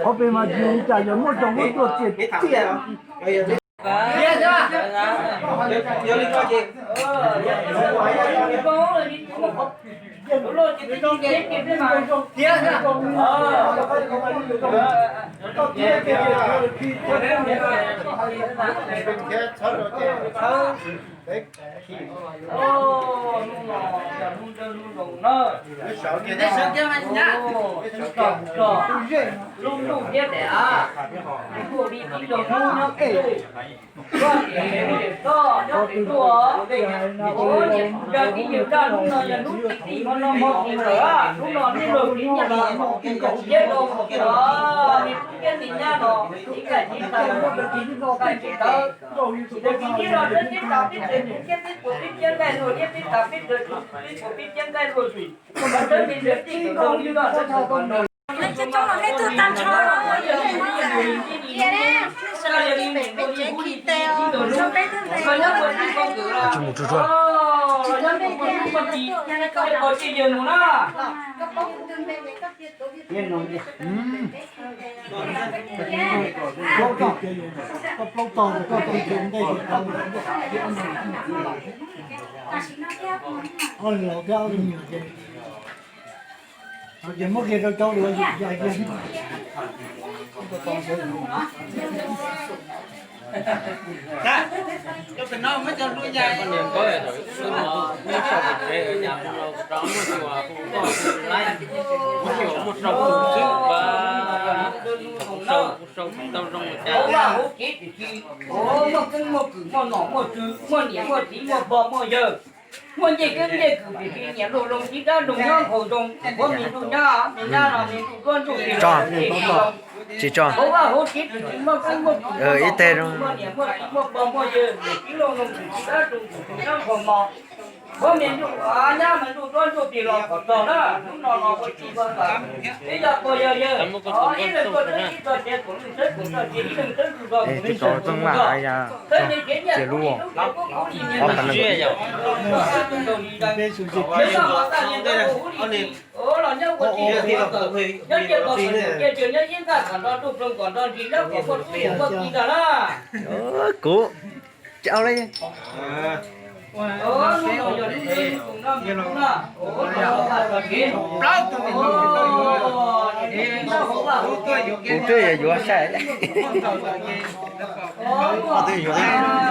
我被骂，你家有没有中过做这这？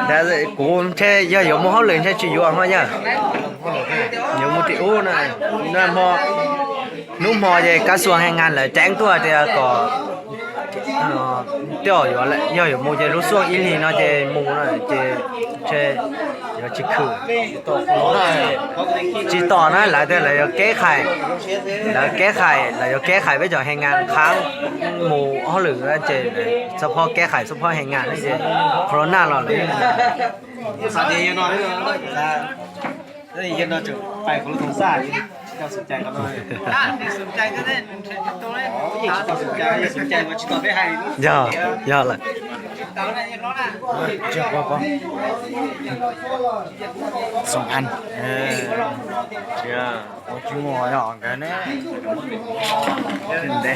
但是讲起也有么好人才去有好呀，有么的哦呢，那么，那么也告诉俺俺来，真多的个，呃，钓鱼了，要有么的路上一里那些么呢，这这要去去，知道呢，来的来要แก้ไข，来แก้ไข，来要แก้ไขไปจากแรงงานค้างหมู่เขาหรือว่าเจ ສະເພາະແກ້ໄຂສະເພາະແຮງງານໃຫ້ເສຍໂຄໂຣນາເນາະ ສາດເຢັນໜ້ອຍເດີ ເອີ ເຢັນໜ້ອຍ ຈະໄປຄົນລະທົງສາດ ເຈົ້າສົນໃຈກັນໜ້ອຍ ສົນໃຈກໍໄດ້ ໂຕເລີຍ ສົນໃຈ ສົນໃຈວ່າຊິຕອບໄປໃຫ້ ຢ່າ ຢ່າລະ ສອງອັນ ເອີ ເຊື່ອ. ໂອ້ ຈິງຫົວດອກເດີແນ່ ເດີ